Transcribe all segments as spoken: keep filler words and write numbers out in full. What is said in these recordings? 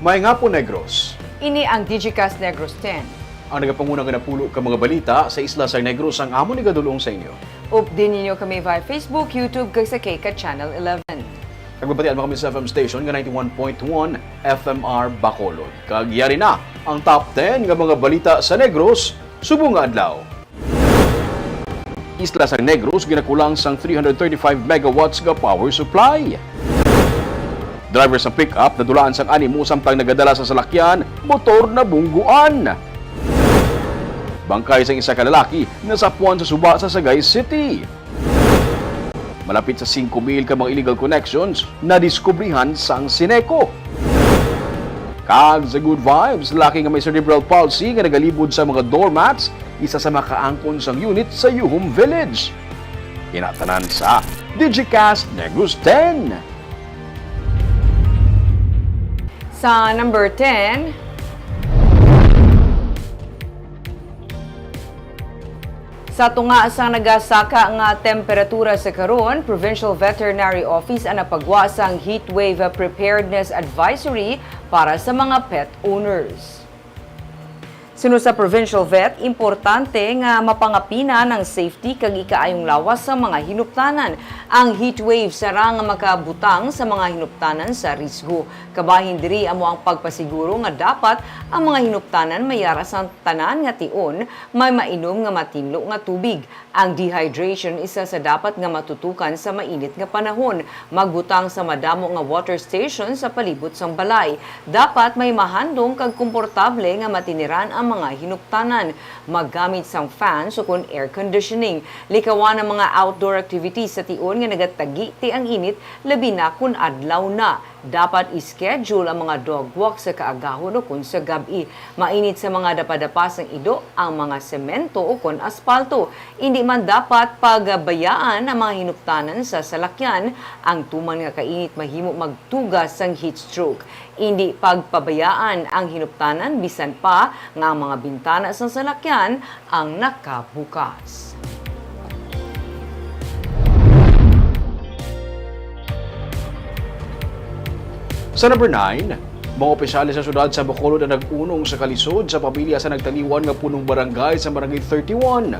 Maayong hapon, Negros. Ini ang Digicast Negros ten. Ang nagapanguna nga napulo ka mga balita sa isla sang Negros ang amon igadul-ong sa inyo. Updi ninyo kami via Facebook, YouTube, kag sa K cat Channel eleven. Kag mabatian mo kami sa F M station nga ninety-one point one F M R Bacolod. Kag yari na ang top ten nga mga balita sa Negros subong nga adlaw. Isla sang Negros ginakulang sang three hundred thirty-five megawatts nga power supply. Driver sang pick-up nadulaan sang animo samtang nagadala sa salakyan, motor nabungguan. Bangkay sang isa ka lalaki nasapuan sa suba sa Sagay City. Malapit sa singko mil ka mga illegal connections nadiskubrihan sang Sineco. Kag sa Good Vibes, lalaki nga may cerebral palsy nga nagalibod sa mga doormats, isa sa makaangkon sang unit sa Yuhom Village. Ina tanan sa Digicast Negros ten. Sa number ten, sa tunga sang nagasaka nga temperatura sa karon, Provincial Veterinary Office ang nagpagwa sang heat wave preparedness advisory para sa mga pet owners. Suno sa Provincial Vet, importante nga mapangapinan ang safety kag ikaayong lawas sa mga hinuptanan. Ang heat wave sara nga makabutang sa mga hinuptanan sa risgo. Kabahin diri amo ang pagpasiguro nga dapat ang mga hinuptanan may yara sang tanan nga tion, may mainom nga matinlo nga tubig. Ang dehydration isa sa dapat nga matutukan sa mainit nga panahon. Magbutang sa madamo nga water station sa palibot sang balay. Dapat may mahandom kag komportable nga matiniran ang mga hinuptanan. Maggamit sang fans ukon air conditioning. Likawan ang mga outdoor activities sa tion nga nagatagiti ang init, labi na kon adlaw na. Dapat i-schedule ang mga dog walk sa kaagahon ukon sa gab-i. Mainit sa mga dapadapa sang ido ang mga semento ukon aspalto. Indi man dapat pagabayaan ang mga hinuptanan sa salakyan. Ang tuman nga kainit mahimo magtuga sang heat stroke. Indi pagpabayaan ang hinuptanan bisan pa nga ang mga bintana sang salakyan ang nakabukas. Sa number nine, mga opisyales sa siyudad sa Bacolod ang nag-unong sa kalisod sa pamilya sa nagtaliwan nga punong barangay sa Barangay thirty-one.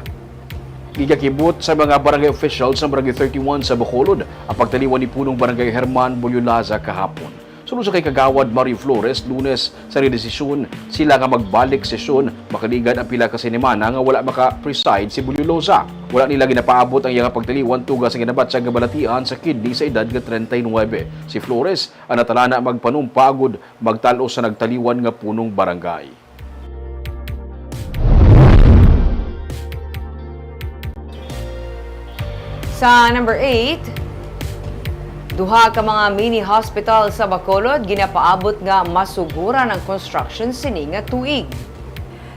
Gigakibot sa mga barangay officials sa Barangay thirty-one sa Bacolod ang pagtaliwan ni punong barangay Herman Bulyulaza kahapon. Suno sa kay Kagawad Mario Flores, Lunes sa nidesisyon sila nga magbalik sesyon, makaligan ang pila ka sinimana nga wala maka-preside si Bulyuloza. Wala nila ginapaabot ang iyang pagtaliwan tuga sa ginabatyag nga balatian sa kidney sa edad nga treinta y nuebe. Si Flores ang natalana magpanumpa agud magtal-os sa nagtaliwan nga punong barangay. Sa number eight, duha ka mga mini hospital sa Bacolod ginapaabot nga masuguran ang construction sini nga tuig.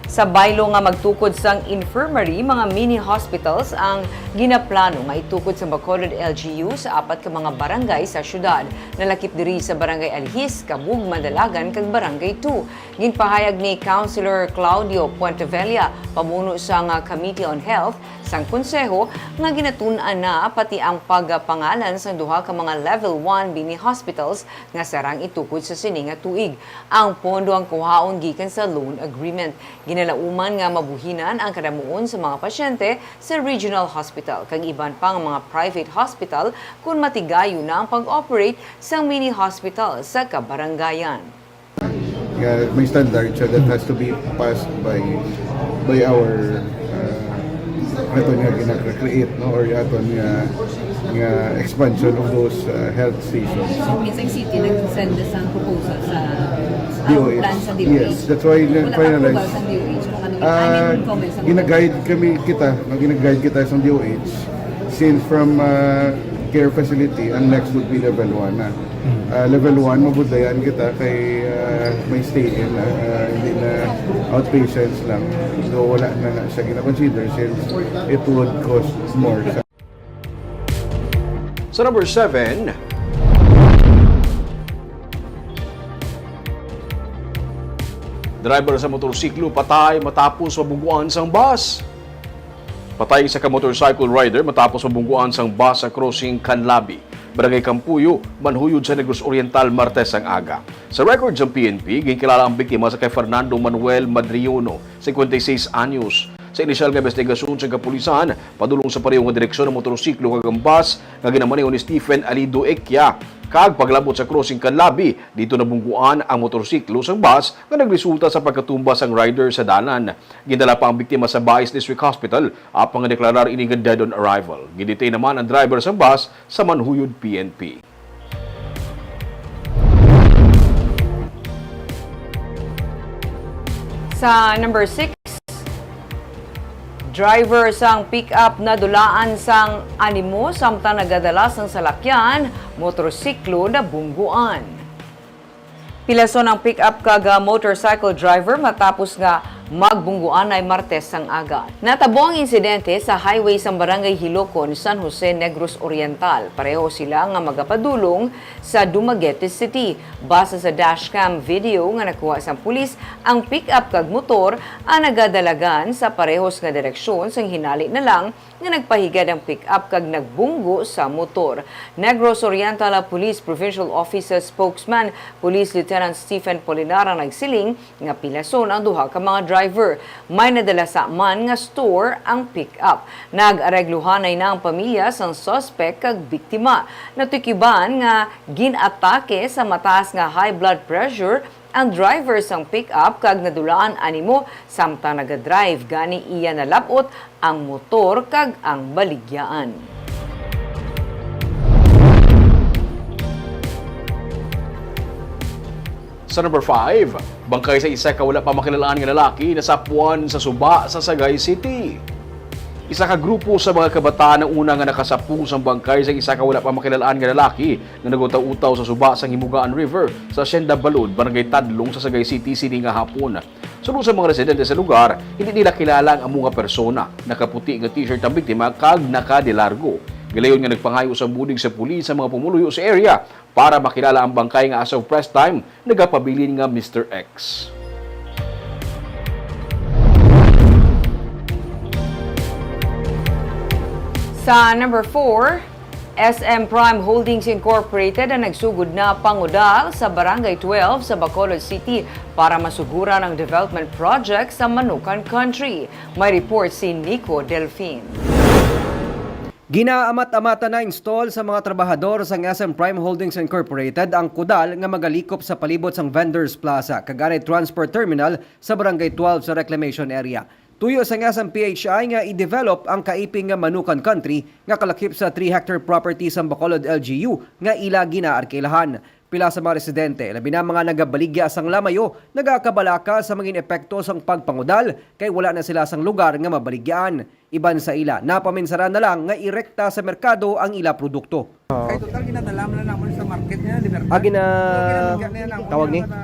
Sa baylo nga magtukod sang infirmary, mga mini hospitals ang ginaplano nga itukod sa Bacolod L G U sa apat ka mga barangay sa siyudad. Nalakip diri sa Barangay Alhis, Cabug, Mandalagan, kag Barangay two. Ginpahayag ni Councilor Claudio Puentevella, pamuno sang Committee on Health sang Konseho, nga ginatun-an na pati ang pagpangalan sang duha ka mga Level one mini hospitals nga sarang itukod sa sini nga tuig. Ang pondo ang kuhaon gikan sa loan agreement. Ginalauman nga mabuhinan ang kadamuon sa mga pasyente sa regional hospital kag iban pa nga mga private hospital kon matigayon na ang pag-operate sang mini hospital sa kabarangayan. Nga may standard siya that has to be passed by by our uh, aton nga gina-create, no, or aton nga nga expansion of those uh, health stations. So, minsan yung city nag-send na sa proposal sa D O H. Plan sa D O H. Yes, that's why Wala pa finalize. Approval sa D O H kung ano yung Ah, ano yung comments ng ginaguide kami kita, no, ginaguide kita sa D O H since from uh, care facility, ang next would be level one na. Uh, level one, mabudlayan kita kay uh, may stay-in, uh, uh, hindi na outpatients lang. So wala na na siya gina-consider since it would cost more. Sa number seven, driver sa motorsiklo patay matapos mabungguan sang bus. Patay isa ka motorcycle rider matapos mabungguan sang bus sa crossing Canlabi. Barangay Campuyo, Manhuyod sa Negros Oriental, Martes ang aga. Sa record sang P N P, ginkilala ang biktima sa kay Fernando Manuel Madriono, cincuenta y seis anyos. Sa inisyal nga investigasyon sa kapulisan, padulong sa pareho nga direksyon ang motorsiklo kag ang bus nga ginamaneho ni Stephen Alido Ekia. Kag paglabot sa crossing kan Labi, dito nabungguan ang motorsiklo sang bus nga nagresulta sa pagkatumba sang rider sa dalan. Gindala pa ang biktima sa Bais District Hospital, apang deklarar ini nga dead on arrival. Gidetain naman ang driver sang bus sa Manhuyod P N P. Sa number six, driver sang pick-up nadulaan sang animo samtang nagadala sang salakyan, motorsiklo nabungguan. Pilason ang pick-up kag, ah, motorcycle driver matapos nga magbungguanay Martes sang aga. Natabo ang insidente sa highway sang Barangay Hilocon, San Jose, Negros Oriental. Pareho sila nga magapadulong sa Dumaguete City. Base sa dashcam video nga nakuha sang pulis, ang pick-up kag motor ang nagadalagan sa parehos nga direksyon, sang hinali na lang nga nagpahigad ang pick-up kag nagbunggo sa motor. Negros Oriental Police Provincial Office spokesman, Police Lieutenant Stephen Polinar, ang nagsiling nga pilason ang duha ka mga driver. May nadala sa man nga store ang pick-up. Nag-aregluhanay na ang pamilya sang suspect kag biktima. Natikiban nga gin-atake sa mataas nga high blood pressure ang driver sang pick-up kag nadulaan animo samtang nagadrive, gani iya nalab-ot ang motor kag ang baligyaan. Sa number five, bangkay sa isa ka wala pa makilal-an nga lalaki nasapwan sa suba sa Sagay City. Isa ka grupo sa mga kabataan ang una nga nakasapong sang bangkay sa isa ka wala pa makilal-an nga lalaki nga nagutaw-utaw sa suba sang Himugaan River sa Hacienda Balud, Barangay Tadlong sa Sagay City sini nga hapon. Suno sa mga residente sa lugar, hindi nila kilala ang amo nga persona. Nakaputi nga t-shirt ang biktima kag nakadilargo. Gilayon nga nagpangayo sang bulig sa pulis sa mga pumuluyo sa area para makilala ang bangkay nga as of press time nagapabilin nga Mister X. Sa number four, S M Prime Holdings Incorporated ang nagsugod na pangudal sa Barangay twelve sa Bacolod City para masuguran ang development project sa Manukan Country. May report si Nico Delfin. Ginaamat-amatan na install sa mga trabahador sang S M Prime Holdings Incorporated ang kudal nga magalikop sa palibot sang Vendors Plaza kag anay transport terminal sa Barangay twelve sa Reclamation Area. Tuyo sang S M P H I nga i-develop ang kaiping nga Manukan Country nga kalakip sa three hectare property sang Bacolod L G U nga ila ginaarkilahan. Pila sa mga residente, labi na mga nagabaligya sang lamayo, nagakabalaka sa mangin epekto sang pagpangudal kay wala na sila sang lugar nga mabaligyaan. Iban sa ila, napaminsaran na lang nga irekta sa merkado ang ila produkto. Kay total, ginadala man lang namon sa market niya, Libertad. Ah, gina-, Pero ginamigay niya lang tawag ni? Mga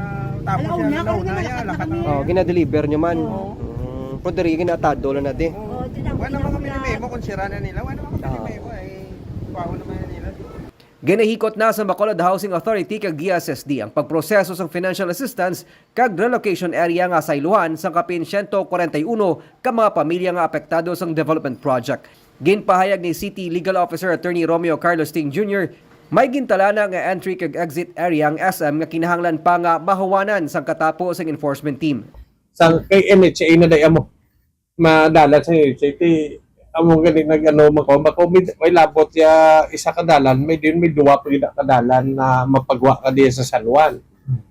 tapos Alauna, niya, kami nauna niya, nalakat na. Oh, gina-deliver niyo man. Oo. Mm, pero diri ginatado lang natin. Oo. Wala naman kami ni Memo kung sira na nila. Wala naman kami ni Ah. Memo ay kuwaon naman nila. Ginahikot na sa Bacolod Housing Authority kag D S S D ang pagproseso sang financial assistance kag relocation area nga sayluhan sang kapin siyento kwarenta y uno ka mga pamilya nga apektado sang development project. Ginpahayag ni City Legal Officer Attorney Romeo Carlos Ting Junior, may gintalana nga entry kag exit area ang S M nga kinahanglan pa nga mahuwanan sang katapo sang enforcement team. Sa kay N H A na day amo. Madalan sa N H A, ti amo gani nag-ano, mako, mako, may, may labot ya isa ka dalan, may din, may duwa pa gid ka dalan na mapagwa ka diya sa San Juan.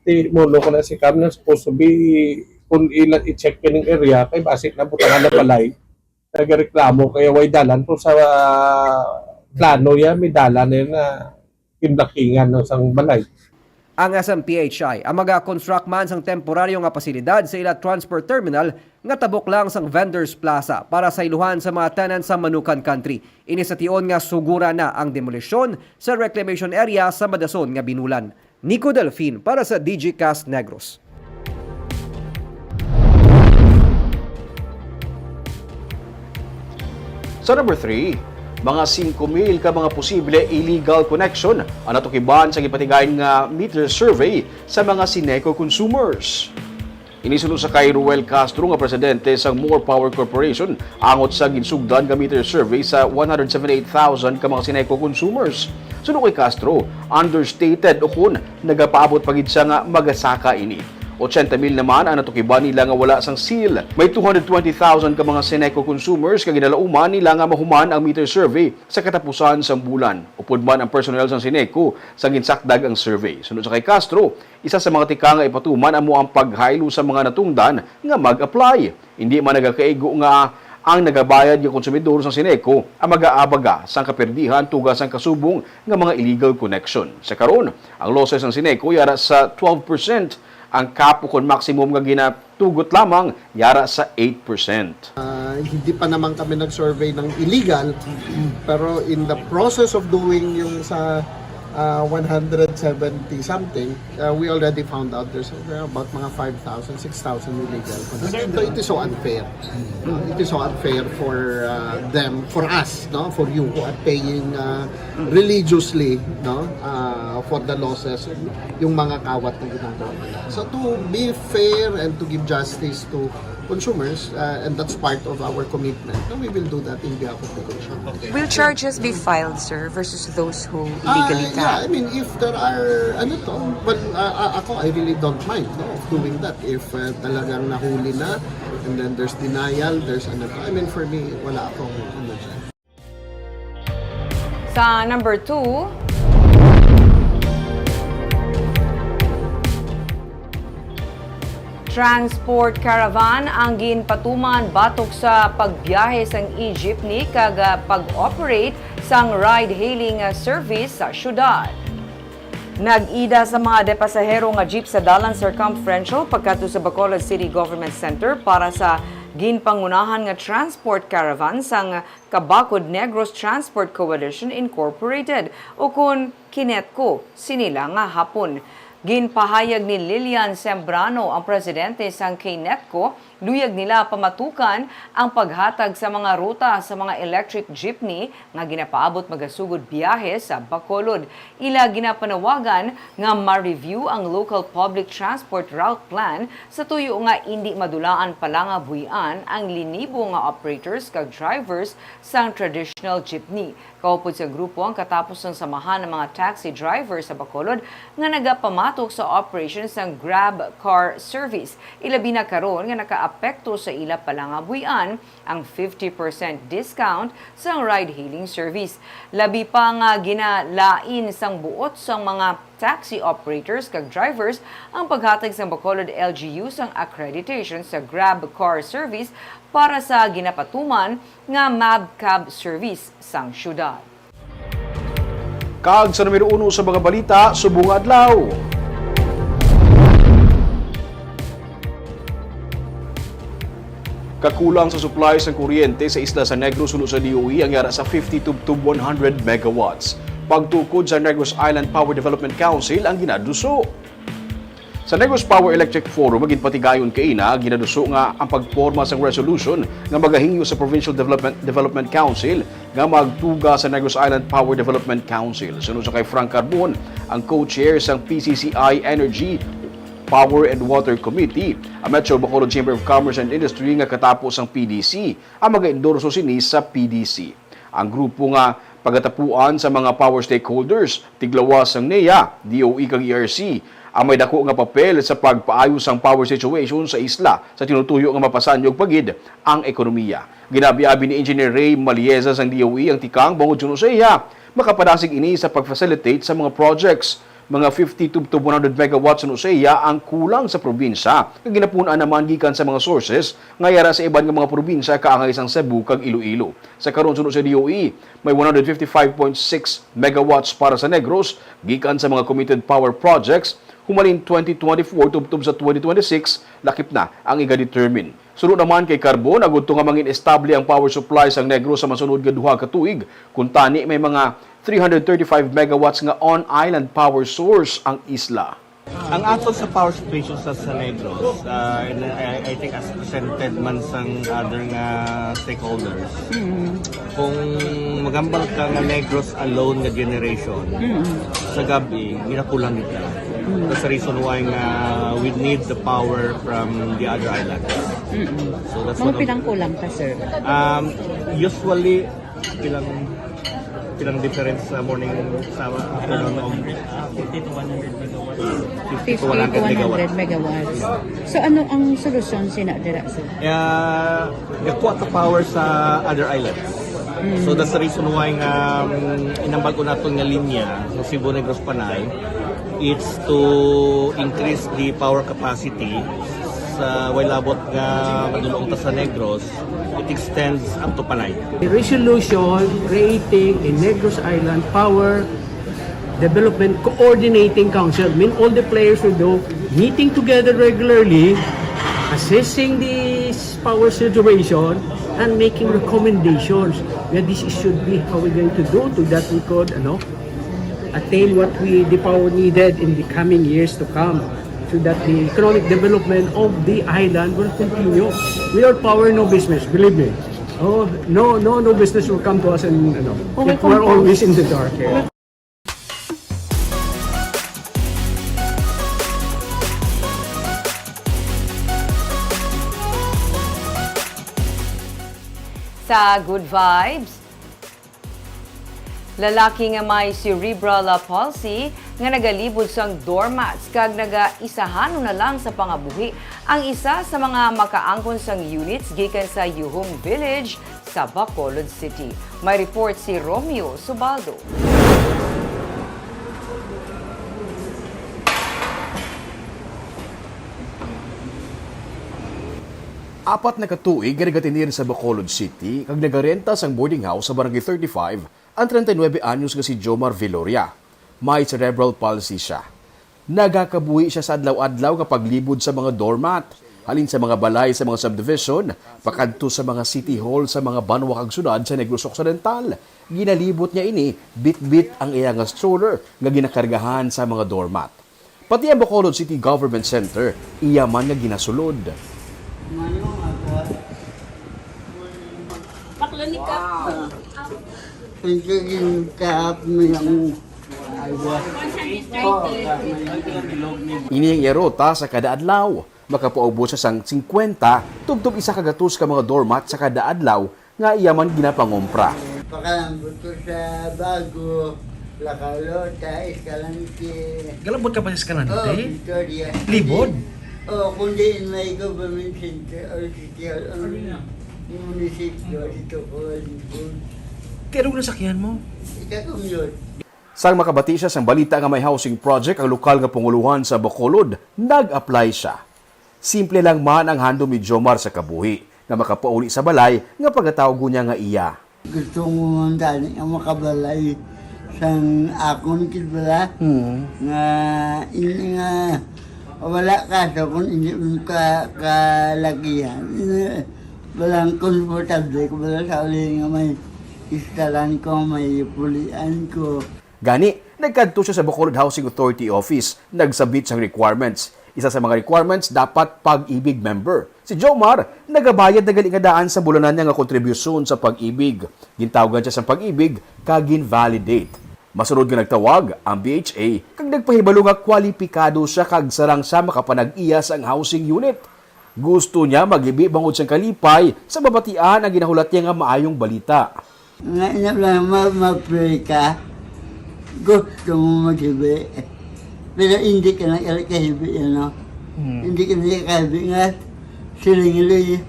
Ti muno ko na si Cam na supposed to be, kung ila i-check kining area, kay basi na butangan na balay. Nagareklamo kaya way dalan, pero sa, ah, plano ya, may dalan na yun na ginblockingan, no, sang balay. Ang S M P H I ang maga-construct man sang temporaryo nga pasilidad sa ila transport terminal nga tabok lang sang Vendors Plaza para sayluhan sa mga tenants sa Manukan Country. Ini sa tion nga sugura na ang demolisyon sa reclamation area sa madason nga binulan. Nico Delfin para sa D G Cast Negros. Sa number three, mga singko mil ka mga posible illegal connection ang natukiban sa gipatigayon nga meter survey sa mga Sineco consumers. Ini suno sa kay Ruel Castro nga presidente sang More Power Corporation, angot sa ginsugdan nga meter survey sa one hundred seventy-eight thousand ka mga Sineco consumers. Suno kay Castro, understated ukon nagapaabot pa gid siya nga magasaka ini. Ochenta mil naman ang natukiban nila nga wala sang seal. May two hundred twenty thousand ka mga Ceneco consumers nga ginalauman nila nga mahuman ang meter survey sa katapusan sang bulan. Upod man ang personnel sang Ceneco sa ginsakdag ang survey. Suno sa kay Castro, isa sa mga tikang nga ipatuman amo ang paghaylo sa mga natungdan nga mag-apply. Hindi man nagakaigo nga ang nagabayad nga konsumidor sang Ceneco ang mag-aabaga sang kaperdihan tuga sang kasubong nga mga illegal connection. Sa karon, ang losses sang Ceneco yara sa twelve percent, ang cap ukon maximum nga ginatugot lamang yara sa eight percent. Ah, hindi pa naman kami nag-survey ng illegal, pero in the process of doing yung sa, ah, one hundred seventy something, uh, we already found out there's, uh, about mga five thousand, six thousand illegal connection. So it is so unfair. No? It is so unfair for, uh, them, for us, no, for you who are paying, uh, religiously, no, uh, for the losses, yung mga kawat na ginagawa nila. So to be fair and to give justice to consumers, uh, and that's part of our commitment, no, we will do that in behalf of the consumer. Will charges be filed, sir, versus those who illegally tap? Ah, yeah, I mean, if there are, ano to, well, uh, uh, ako, I really don't mind, no, of doing that. If, uh, talagang nahuli na, and then there's denial, there's ano to. I mean, for me, wala akong ano dyan. Sa number two, transport caravan ang ginpatuman batok sa pagbiyahe sang e-jeepney kag, ah, pag-operate sang ride-hailing, ah, service sa syudad. Nag-ida sa mga depasahero nga jeep sa Dalan Circumferential pagkadto sa Bacolod City Government Center para sa ginpangunahan nga transport caravan sang Kabakod Negros Transport Coalition Incorporated, ukon Kinetco, sini la nga hapon. Ginpahayag ni Lilian Sembrano, ang presidente sang Kinetco, luyag nila pamatukan ang paghatag sa mga ruta sa mga electric jeepney nga ginapaabot magasugod biyahe sa Bacolod. Ila ginapanawagan nga ma-review ang local public transport route plan sa tuyo nga indi madulaan pa lang nga buy-an ang linibo nga operators kag drivers sang traditional jeepney. Kaupod sa grupo ang katapos sang samahan ng mga taxi driver sa Bacolod nga nagapamatok sa operation sang Grab Car Service. Ilabi na karon nga nakaapekto sa ila pa lang nga buy-an ang fifty percent discount sang ride-hailing service. Labi pa nga ginalain sang buot sang mga taxi operators kag drivers ang paghatag sang Bacolod L G U sang accreditation sa Grab Car Service para sa ginapatuman nga MabCab service sang syudad. Kag sa numero uno sa mga balita subong nga adlaw. Kakulang sa supply sang kuryente sa isla sa Negros suno sa D O E ang yara sa fifty tubtob one hundred megawatts. Pagtukod sa Negros Island Power Development Council ang ginaduso. Sa Negros Power Electric Forum, ginpatigayon kaina ang ginaduso nga ang pagporma sang resolution nga magahingyo sa Provincial Development, Development Council nga magtuga sa Negros Island Power Development Council. Suno sa kay Frank Carbon, ang co-chair sang P C C I Energy, Power and Water Committee, ang Metro Bacolod Chamber of Commerce and Industry nga katapo sang P D C ang mag-endorso sini sa P D C. Ang grupo nga pagatapuan sa mga power stakeholders, tiglawas sang NEA, D O E kag E R C, ang may dako nga papel sa pagpaayo sang power situation sa isla sa tinutuyo nga mapasanyog pa gid ang ekonomiya. Ginabi-abi ni Engineer Ray Malieza sang D O E ang tikang bangod suno sa iya, makapadasig ini sa pag-facilitate sa mga projects. Mga fifty tubtob one hundred megawatts suno sa iya ang kulang sa probinsya, nga ginapun-an naman gikan sa mga sources nga yara sa iban nga mga probinsya kaangay sang Cebu kag Iloilo. Sa karon, suno sa D O E, may one hundred fifty-five point six megawatts para sa Negros gikan sa mga committed power projects humalin twenty twenty-four tubtob sa twenty twenty-six, lakip na ang iga-determine. Suno naman kay Carbon, agudto nga mangin-estable ang power supply sang Negros sa masunod nga duha ka tuig, kuntani may mga three hundred thirty-five megawatts nga on-island power source ang isla. Ang aton sa power situation sa, sa Negros, uh, and I, I think as presented man sang other nga stakeholders, kung magambal ka nga Negros alone nga generation, sa gabi, ginakulang kita. That's the reason why nga we need the power from the other islands. So that's Mga one of pinangkulang ka, sir? Um, usually, ilang Ilang difference sa morning, sa afternoon of Fifty to one hundred megawatts. fifty to one hundred megawatts. Megawatts. So ano ang solusyon sina dira, sir? Kaya nakuha ta power sa other islands. So that's the reason why nga um, inambago naton nga linya sa Cebu, Negros, Panay, it's to increase the power capacity sa way labot nga madulong ta sa Negros, it extends up to Panay. The resolution creating a Negros Island Power Development Coordinating Council. I mean, all the players will do meeting together regularly, assessing this power situation and making recommendations. Where this should be, how we going to do to that we could, ano, attain what we the power needed in the coming years to come, so that the economic development of the island will continue. Without power, no business. Believe me. Oh, no, no, no business will come to us, and you know, we're always in the dark here. Sa Good Vibes, lalaki nga may cerebral palsy nga nagalibod sang doormats kag nagaisahanon na lang sa pangabuhi ang isa sa mga makaangkon sang units gikan sa Yuhum Village sa Bacolod City. May report si Romeo Subaldo. Apat na ka tuig nga nagatinir sa Bacolod City kag nagarenta sang boarding house sa Barangay thirty-five ang treinta y nuebe anyos nga si Jomar Viloria. May cerebral palsy siya. Nagakabuhi siya sa adlaw-adlaw nga paglibod sa mga doormat, halin sa mga balay sa mga subdivision, pakadto sa mga city hall sa mga banwa kag syudad sa Negros Occidental. Ginalibot niya ini bitbit ang iya nga stroller nga ginakargahan sa mga doormat. Pati ang Bacolod City Government Center, iya man nga ginasulod. Bakla ni Kap. Ang kaging kahap mo yung Ini ang iya ruta sa kada adlaw. Makapaubos siya sang singkwenta tubtob isa ka gatos ka mga doormat sa kada adlaw nga iya man ginapangompra. Pakalambot ko sa Bago, Lacalota, Escalante. Galambot ka pa sa Escalante? Oh, Victoria. Libod? Oh, kung diin may government center or city or munisipyo, dito ko libod. Kaya anong nasakyan mo? Ikaw yun. Sang makabati siya sang balita nga may housing project ang lokal nga panguluhan sa Bacolod, nag-apply siya. Simple lang man ang handom ni Jomar sa kabuhi nga makapauli sa balay nga pagatawgon niya nga iya. Gusto mo man gani nga makabalay sang akon kid bala nga ini nga wala kaso kung hindi mo ka kalagihan. Ini balang komportable ko bala sa uli nga may istalan ko, may pulian ko. Gani, nagkadto siya sa Bacolod Housing Authority Office, nagsabit sang requirements. Isa sa mga requirements, dapat Pag-ibig member. Si Jomar, nagabayad na gali nga daan sa bulanan niya nga kontribusyon sa Pag-ibig. Gintawgan siya sang Pag-ibig kag gin-validate. Masunod nga nagtawag ang B H A kag nagpahibalo nga kwalipikado siya kag sarang siya makapanag-iya sang housing unit. Gusto niya maghibi bangod sang kalipay sa mabatian ang ginahulat niya nga maayong balita. Nga ina lang ma ma-pray ka, gusto mo maghibi. Pero hindi ka na kahibi, ano? Hindi ka na kahibi nga siling nila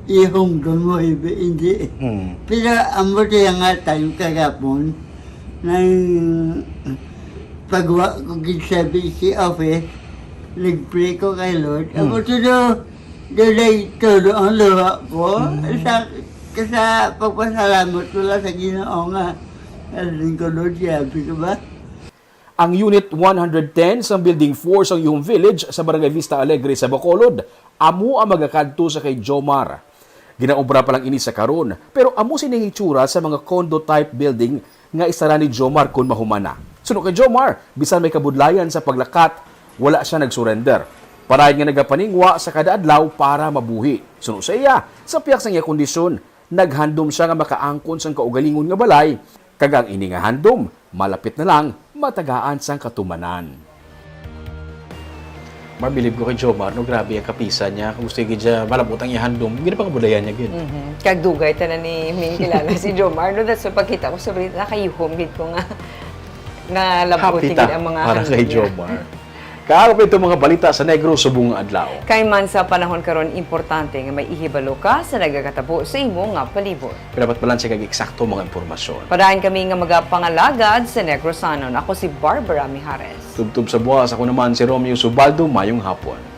ihunggon mo hibi, hindi. Pero amo siya nga time kagapon, nang pagwa ko gid sa B C office, nag-pray ko kay Lord. Ako tulo, dalay tulo ang luha ko. Sa, sa pagpasalamat ko lang sa Ginoo nga, nalingkod siya, di ba? Ang Unit one hundred ten sa Building four sa Yuhum Village sa Barangay Vista Alegre sa Bacolod, amo ang magakadto sa kay Jomar. Ginaobra pa lang ini sa karon, pero amo sini ang itsura sa mga condo type building nga isara ni Jomar kon mahuman na. Suno kay Jomar, bisan may kabudlayan sa paglakat, wala siya nag-surrender. Parayon nga nagapaningwa sa kada adlaw para mabuhi. Suno sa iya, sa pihak sang iya kondisyon, naghandom siya nga makaangkon sang kaugalingon nga balay, kag ang ini nga handom malapit na lang matagaan sang katumanan. Mar, bilib ko kay Jomar, no, grabe ang kapisan niya. Kung gusto gid siya malabot ang ihandom, ginapangabudayan niya gid. Mhm. Kag dugay tanan ni Ming kilala si Jomar, no? That's why pagkita ko sa balita, nakayuhom gid ko nga, nga labot Happy gid ta ang mga para handom kay niya. Jomar. Kaagap ito mga balita sa Negros subong nga adlaw. Kay man sa panahon karon, importante nga may ihibalo ka sa nagagatabo sa imo nga palibot. Dapat balanse kag eksakto mga impormasyon. Padayon kami nga magapangalagad sa Negrosanon. Ako si Barbara Mijares. Tubtob sa buwas, ako naman si Romeo Subaldo. Mayong hapon.